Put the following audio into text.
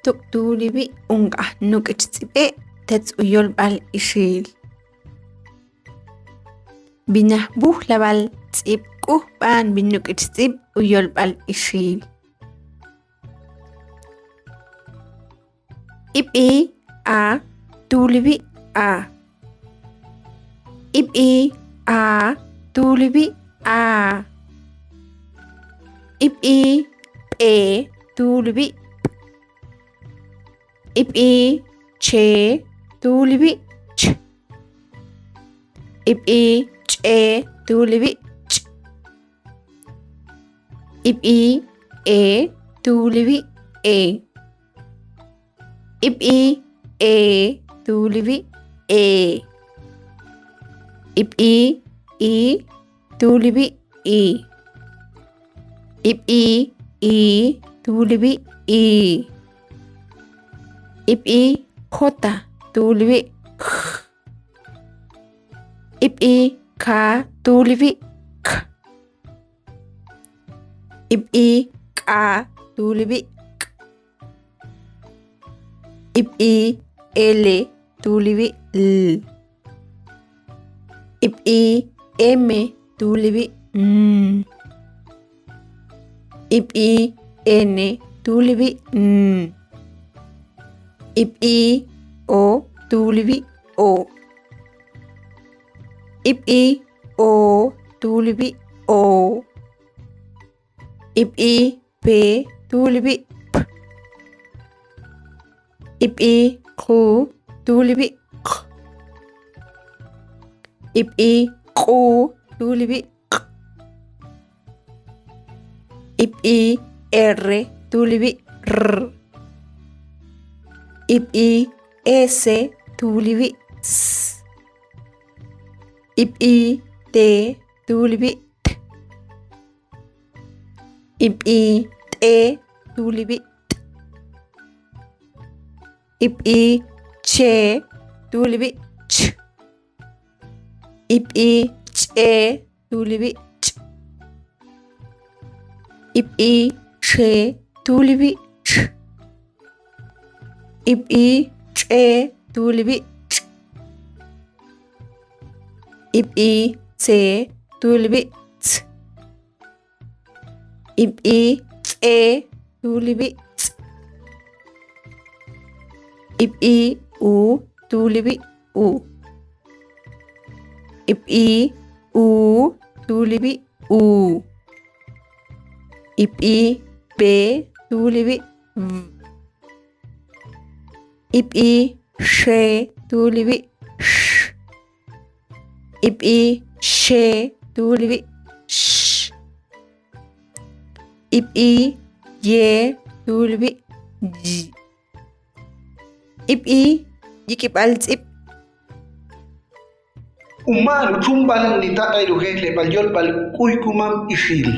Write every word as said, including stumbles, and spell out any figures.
tuk' tuulib'i unq'aj nuk'ich tz'ib'e' tetz uyolb'al ixil. B'inaj b'uj lab'al tz'ib' k'uhb'an b'in nuk'ich tz'ib' uyolb'al ixil. Ib'i a tuulib'i a. Ib'i a tuulib'i a. Ib'i p'e tuulib'i p'. Ib'i che tuulib'i ch. Ib'i ch'e tuulib'i ch'. Ib'i e tuulib'i e. Ib'i e tuulib'i e. Ib'i i tuulib'i i. Ib'i i tuulib'i i. Ib'i jota tuulib'i j. Ib'i ka tuulib'i k. Ib'i k'a tuulib'i k'. Ib'i ele tuulib'i l. Ib'i eme tuulib'i m. Ib'i ene tuulib'i n. Ib'i o tuulib'i o. Ib'i o tuulib'i o. Ib'i pe tuulib'i p. Ib'i qu tuulib'i q. Ib'i q'u tuulib'i q'. Ib'i r tuulib'i r. Ib'i s tuulib'i s. Ib'i t tuulib'i t. Ib'i t'e tuulib'i t'. Ib'i che tuulib'i ch. Ib'i ch'e tuulib'i ch'. Ib'i che tuulib'i ch. Ib'i ch'e tuulib'i ch'. Ib'i tse tuulib'i ts. Ib'i ts'e tuulib'i ts'. Ib'i u tuulib'i u. Ib'i u tuulib'i u. Ib'i be tuulib'i b. Ib'i xe tuulib'i x. Ib'i xe tuulib'i x. Ib'i ye tuulib'i y. Ib'i yik'ib'al tz'ib'. Uma'n uchumb'al nitaq'ay rujejleb'al yolb'al k'uy kumam ixil.